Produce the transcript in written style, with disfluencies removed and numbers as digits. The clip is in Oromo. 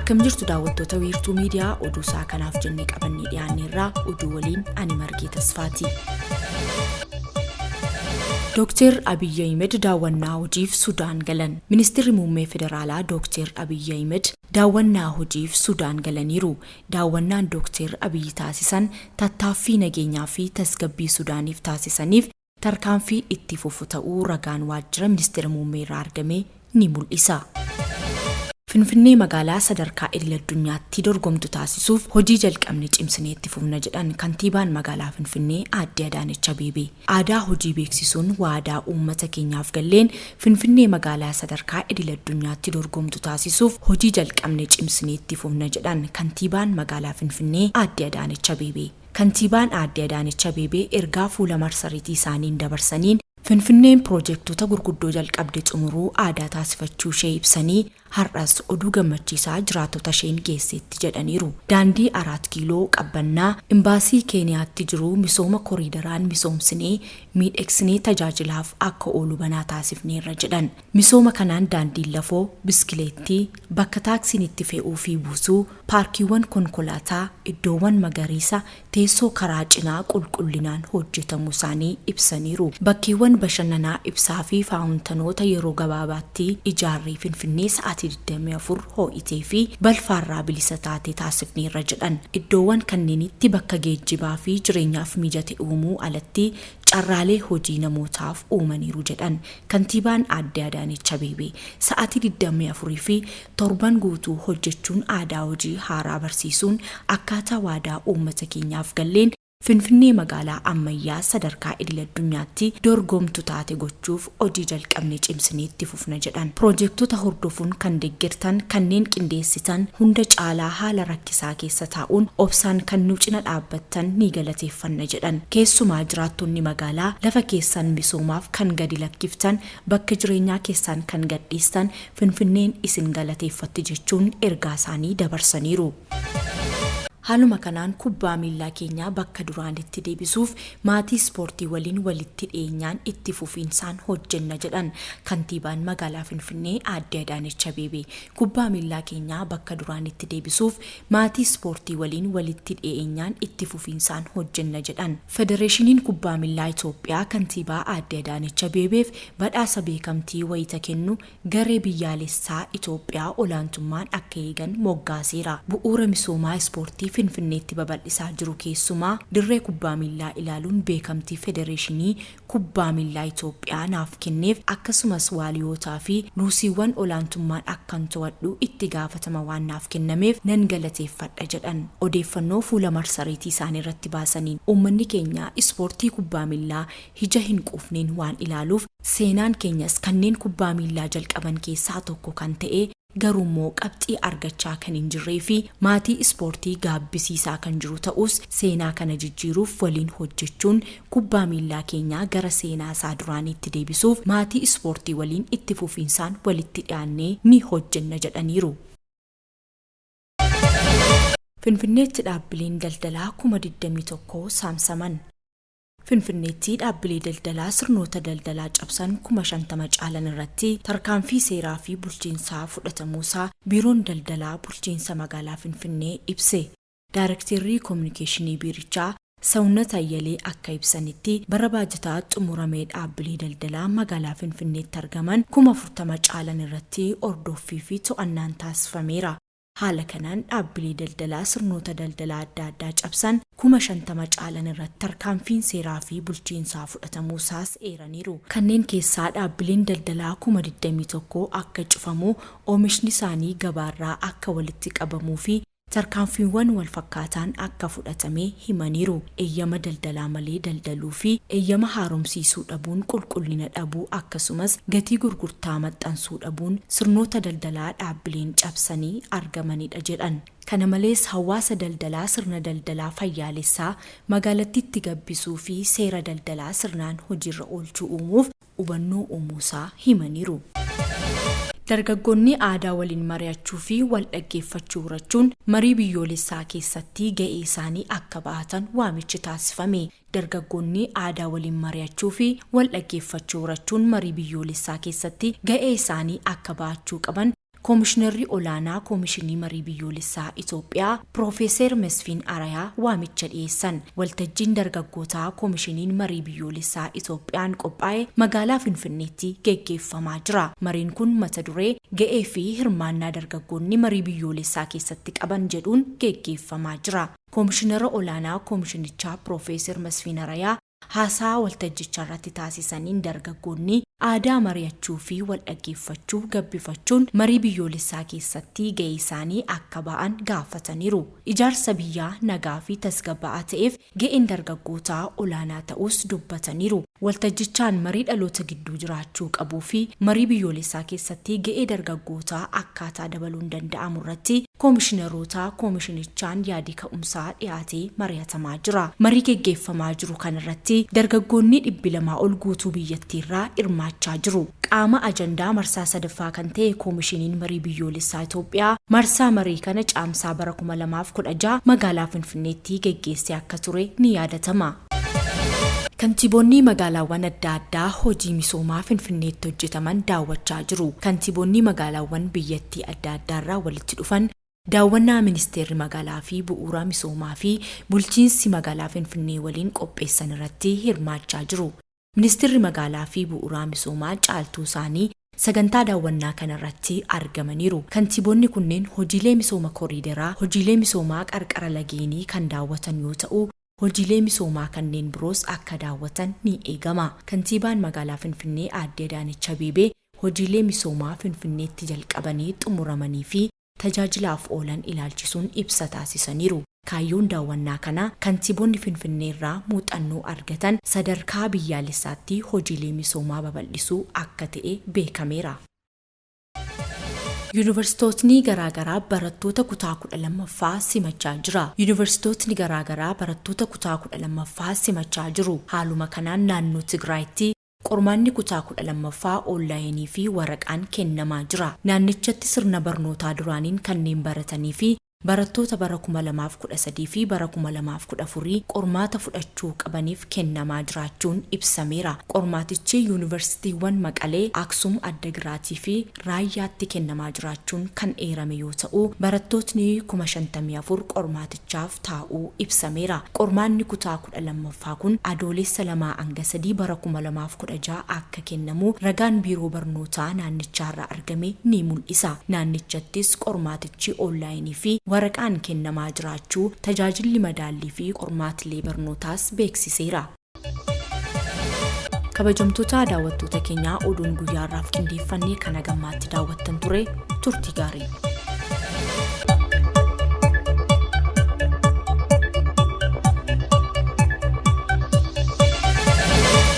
Akkam jirtu daawwattoota Wiirtuu Miidiyaa, oduu isaa kanaaf jennee qabannee dhiyaanneerraa oduu waliin ani Margee Tasfaati. Dooktar Abiyyi Ahimad daawwannaa hojiif Sudaan galan. Ministirri Muummee Federaalaa Dooktar Abiyyi Ahimad daawwannaa hojiif Sudaan galaniiru. Daawwannaan Dooktar Abiyyi taasisan tattaaffii nageenyaa fi tasgabbii Sudaaniif taasisaniif tarkaanfii itti fufu ta'uu ragaan Waajjira Ministeera Muummeerraa argame ni mul'isa. Finfinnee magaalaa sadarkaa idil-addunyaatti dorgomtu taasisuuf hojii jalqabne cimsinee itti fufna jedhan Kantiibaan Magaalaa Finfinnee Aadde Adaanech Abeebee. Aadaa hojii beeksisuun waadaa uummata keenyaaf galleen Finfinnee magaalaa sadarkaa idil-addunyaatti dorgomtu taasisuuf hojii jalqabne cimsinee itti fufna jedhan Kantiibaan Magaalaa Finfinnee Aadde Adaanech Abeebee. Kantiibaan Aadde Adaanech Abeebee ergaa fuula marsariitii isaaniin dabarsaniin, Finfinneen piroojektota gurguddoo jalqabde xumuruu aadaa taasifachuu ishee ibsanii, har'as oduu gammachiisaa jiraattota isheen geesseetti jedhaniiru. Daandii Araat Kiiloo, Qabbannaa, Imbaasii Keeniyaatti jiru misooma koriidaraan misoomsinee miidhegsinee tajaajilaaf akka oolu banaa taasifneerra jedhan. Misooma kanaan daandiin lafoo, biskileettii, bakka taaksiin itti fe'uu fi buusuu, paarkiiwwan konkolaataa, iddoowwan magariisa, teessoo karaa cinaa qulqullinaan hojjetamuu isaanii ibsaniiru. Bakkeewwan bashannanaa ibsaa fi faawuntanoota yeroo gabaabaatti ijaarree Finfinnee sa'aatii 24 hoo'itee fi balfaarraa bilisa taate taasifneerra jedhan. Iddoowwan kanneenitti bakka geejjibaa fi jireenyaaf mijate uumuu alatti carraalee hojii namootaaf uumaniiru jedhan Kantiibaan Aadde Adaanech Abeebee. Sa'aatii 24 fi torban guutuu hojjechuun aadaa hojii haaraa barsiisuun akkaataa waadaa uummata keenyaaf galleen Finfinnee magaalaa ammayyaa sadarkaa idil-addunyaatti dorgomtu taate gochuuf hojii jalqabne cimsinee itti fufna jedhan. Piroojektota hordofuun kan deggertan, kanneen qindeessitan, hunda caalaa haala rakkisaa keessa taa'uun obsaan kan nu cina dhaabbattan ni galateeffanna jedhan. Keessumaa jiraattonni magaalaa lafa keessan misoomaaf kan gadi lakkiftan, bakka jireenyaa keessan kan gadhiistan Finfinneen isin galateeffatti jechuun ergaasaanii dabarsaniiru. Haaluma kanaan kubbaa miillaa keenyaa bakka duraanitti deebisuuf maatii ispoortii waliin walitti dhiyeenyaan itti fufiinsaan hojjenna jedhan Kantiibaan Magaalaa Finfinnee Aadde Adaanech Abeebee. Kubbaa miillaa keenyaa bakka duraanitti deebisuuf maatii ispoortii waliin walitti dhiyeenyaan itti fufiinsaan hojjenna jedhan. Federeeshiniin Kubbaa Millaa Itoophiyaa Kantiibaa Aadde Adaanech Abeebeef badhaasa beekamtii wayita kennu garee biyyaalessaa Itoophiyaa olaantummaan akka eegan moggaaseera. Bu'uura misoomaa ispoortii Finfinneetti babal'isaa jiru keessumaa dirree kubbaa miillaa ilaaluun beekamtii Federeeshinii Kubbaa Miillaa Itoophiyaa naaf kenneef akkasumas Waaliyootaa fi Luusiiwwan olaantummaan akkan to'adhu itti gaafatama waan naaf kennameef nan galateeffadha jedhan odeeffannoo fuula marsariitii isaaniirratti baasaniin. Uummanni keenya ispoortii kubbaa miillaa hija hin quufneen waan ilaaluuf seenaan keenyas kanneen kubbaa miillaa jalqaban keessaa tokko kan ta'e garuummoo qabxii argachaa kan hin jirree fi maatii ispoortii gaabbisiisaa kan jiru ta'us seenaa kana jijjiiruuf waliin hojjechuun kubbaa miillaa keenyaa gara seenaa isaa duraaniitti deebisuuf maatii ispoortii waliin itti fufiinsaan walitti dhiyaannee ni hojjenna jedhaniiru. Finfinneetti dhaabbileen daldalaa 21,000 saamsaman. Finfinneetti dhaabbilee daldalaa sirnoota daldalaa cabsan 50,000 caalan irratti tarkaanfii seeraa fi bulchiinsaa fudhatamuusaa Biiroon Daldalaa Bulchiinsa Magaalaa Finfinnee ibse. Daarekteerri Kominikeeshinii Biirichaa Sawunnat Ayyalee akka ibsanitti, bara baajataa xumurame dhaabbilee daldalaa magaalaa Finfinneetti argaman 40,000 caalan irratti hordooffii fi to'annaan taasifameera. Haala kanaan dhaabbilee daldalaa sirnoota daldalaa adda addaa cabsan 50,000 caalan irratti tarkaanfiin seeraa fi bulchiinsaa fudhatamuusaas eeraniiru. Kanneen keessaa dhaabbileen daldalaa 21,000 akka cufamu, oomishnisaanii gabaarraa akka walitti qabamuu fi tarkaanfiiwwan walfakkaataan akka fudhatame himaniiru. Eeyyama daldalaa malee daldaluu fi eeyyama haaromsiisuu dhabuun qulqullina dhabuu akkasumas gatii gurgurtaa maxxansuu dhabuun sirnoota daldalaa dhaabbileen cabsanii argamanidha jedhan. Kana malees hawaasa daldalaa sirna daldalaa fayyaalessaa magaalattiitti gabbisuu fi seera daldalaa sirnaan hojiirra oolchuu uumuuf hubannoo uumuusaa himaniiru. Dargaggoonni aadaa waliin mari'achuu fi wal dhaggeeffachuu horachuun marii biyyoolessaa keessatti ga'ee isaanii akka ba'atan waamichi taasifame. Dargaggoonni aadaa waliin mari'achuu fi wal dhaggeeffachuu horachuun marii biyyoolessaa keessatti ga'ee isaanii akka ba'achuu qaban Koomishinarri Olaanaa Koomishinii Marii Biyyoolessaa Itoophiyaa Piroofeeser Mesfiin Arayaa waamicha dhiyeessan. Waltajjiin dargaggootaa Koomishiniin Marii Biyyoolessaa Itoophiyaan qophaa'e magaalaa Finfinneetti geggeeffamaa jira. Mariin kun mata duree ga'ee fi hirmaannaa dargaggoonni marii biyyoolessaa keessatti qaban jedhuun geggeeffamaa jira. Koomishinara Olaanaa Koomishinichaa Piroofeeser Masfiin Arayaa haasaa waltajjicharratti taasisaniin dargaggoonni aadaa mari'achuu fi wal dhaggeeffachuu gabbifachuun marii biyyoolessaa keessatti ga'ee isaanii akka ba'an gaafataniiru. Ijaarsa biyyaa nagaa fi tasgabbaa'aa ta'eef ga'een dargaggootaa olaanaa ta'us dubbataniiru. Waltajjichaan marii dhaloota gidduu jiraachuu qabuu fi marii biyyoolessaa keessatti ga'ee dargaggootaa akkaataa dabaluun danda'amu irratti koomishinaroota koomishinichaan yaadi ka'umsaa dhiyaatee mari'atamaa jira. Marii geggeeffamaa jiru kanarratti dargaggoonni 200 ol guutuu biyyattiirraa hirmaachaa jiru. Qaama ajandaa marsaa sadaffaa kan ta'e Koomishiniin Marii Biyyoolessaa Itoophiyaa marsaa marii kana Caamsaa bara 2016 magaalaa Finfinneetti geggeessee akka ture ni yaadatama. Kantiibonni magaalaawwan adda addaa hojii misoomaa Finfinneetti hojjetaman daawwachaa jiru. Kantiibonni magaalaawwan biyyattii adda addaarraa walitti dhufan daawwannaa Ministeerri Magaalaa fi Bu'uura Misoomaa fi Bulchiinsi Magaalaa Finfinnee waliin qopheessan irratti hirmaachaa jiru. Ministirri Magaalaa fi Bu'uuraa Misoomaa Caaltuu Saanii sagantaa daawwannaa kana irratti argamaniiru. Kantiibonni kunneen hojiilee misooma koriideraa, hojiilee misoomaa qarqara lageenii kan daawwatan yoo ta'u, hojiilee misoomaa kanneen biroos akka daawwatan ni eegama. Kantiibaan Magaalaa Finfinnee Aadde Adaanech Abeebee hojiilee misoomaa Finfinneetti jalqabanii xumuramanii fi tajaajilaaf oolan ilaalchisuun ibsa taasisaniiru. Kaayyoon daawwannaa kanaa kantiibonni Finfinneerraa muuxannoo argatan sadarkaa biyyaalessaatti hojiilee misoomaa babal'isuu akka ta'e beekameera. Yuunivarsiitootni garaagaraa barattoota kutaa 12ffaa simachaa jira. Yuunivarsiitootni garaagaraa barattoota kutaa 12ffaa simachaa jiru. Haaluma kanaan naannoo Tigraayitti Qormaanni kutaa 12ffaa oonlaayinii fi waraqaan kennamaa jira. Naannichatti sirna barnootaa duraaniin kanneen baratanii fi barattoota bara 2013 fi bara 2014 qormaata fudhachuu qabaniif kennamaa jiraachuun ibsameera. Qormaatichi yuunivarsiitiiwwan Maqalee, Aksum, Addagiraatii fi Raayyaatti kennamaa jiraachuun kan eerame yoo ta'u, barattootni 54,000 qormaatichaaf taa'uu ibsameera. Qormaanni kutaa 12ffaa kun Adoolessa 2-3 bara 2016 akka kennamu ragaan Biiroo Barnootaa naannichaarraa argame ni mul'isa. Naannichattis qormaatichi oonlaayinii fi waraqaan kennamaa jiraachuu Tajaajilli Madaallii fi Qormaatilee Barnootaas beeksiseera. Kabajamtoota daawwattoota keenyaa oduun guyyaa har'aaf qindeeffanne kan hagammaatti daawwattan ture turtii gaarii.